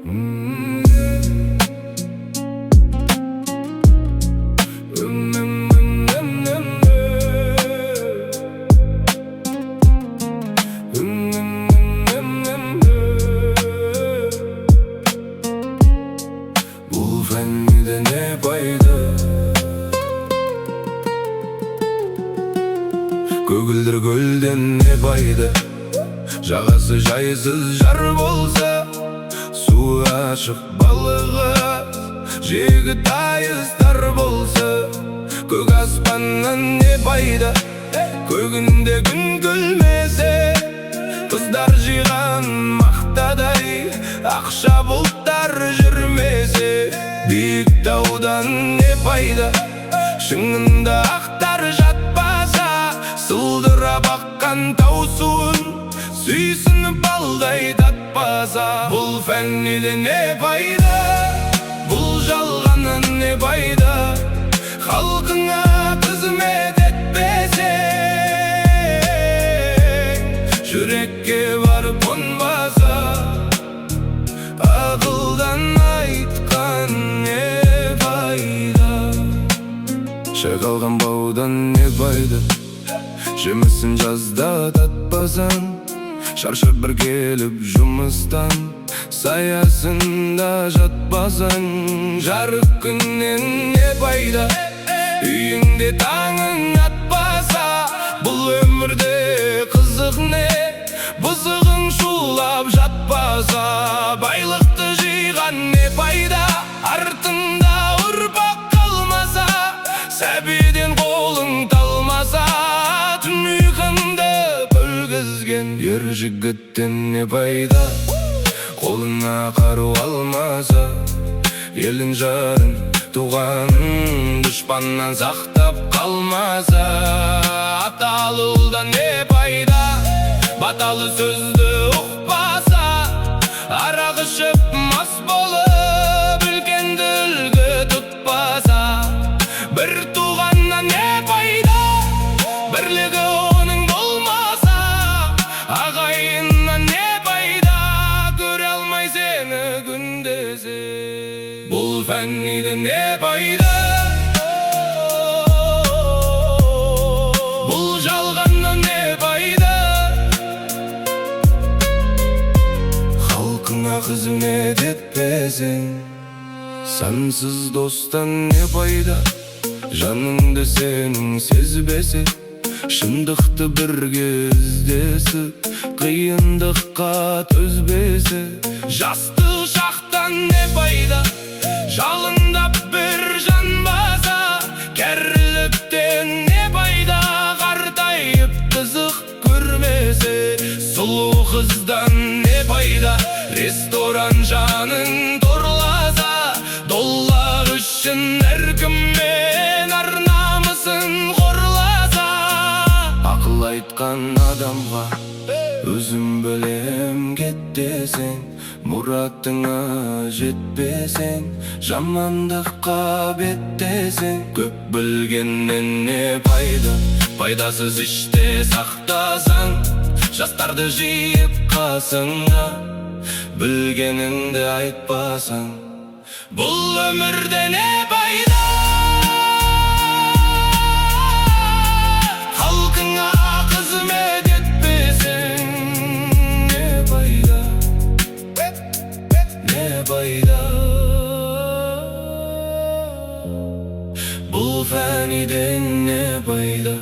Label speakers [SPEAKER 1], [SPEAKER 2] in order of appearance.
[SPEAKER 1] Бұл фәниден не пайда? Көгілдір көлден не пайда? Жағасы жайсыз жар болса, суы ашық, балығы аз, жегі тайыз тар болса, көк аспаннан не пайда, көгінде күн күлмесе, қыздар жиған мақтадай ақша бұлттар жүрмесе, биік таудан не пайда, шыңында ақтар жатпаса, сылдырап аққан тау суын сүйсініп балдай татпаса, бұл фәниден не пайда? Бұл жалғаннан не пайда? Халқыңа қызмет етпесең, жүрекке барып қонбаса, ақылдан айтқан не пайда? Шайқалған баудан не пайда, жемісін жазда татпасаң, шаршап бір келіп жұмыстан, саясында жатпасаң, жарық күннен не пайда, үйіңде таңың атпаса, бұл өмірде қызық не, бұзығың шулап жатпаса, байлықты жиған не пайда, артында ұрпақ қалмаса, сәбиден қолың талмаса, түн ұйқыңды бөлгізген ер жігіттен не пайда, қолыңа қару алмаса, елін, жарын, туғанын дұшпаннан сақтап қалмаса, аталы ұлдан не пайда, баталы сөзді ұқпаса, арақ ішіп мас болып үлкенді үлгі тұтпаса, бір туғаннан не пайда, бірлігі оның болмаса, ағайыннан не пайда, көре алмай сені күндесе, бұл фәниден не пайда? Бұл жалғаннан не пайда? Халқыңа қызмет етпесең, сансыз достан не пайда, жаныңды сенің сезбесе, шындықты бірге іздесіп, қиындыққа төзбесе, жастық шақтан не пайда, жалындап бір жанбаса, кәріліктен не пайда, қартайып қызық көрмесе, сұлу қыздан не пайда, ресторан жаның торласа, доллар үшін әркіммен ар намысын қорласа, ақыл айтқан адамға өзім білем кет десең, мұратыңа жетпесең, жамандыққа беттесең, көп білгеннен не пайда, пайдасыз іште сақтасаң, жастарды жиып қасыңа, білгеніңді айтпасаң, бұл өмірде не пайда? Халқыңа қызмет етпесең, не пайда, не пайда? Бұл фәниден не пайда?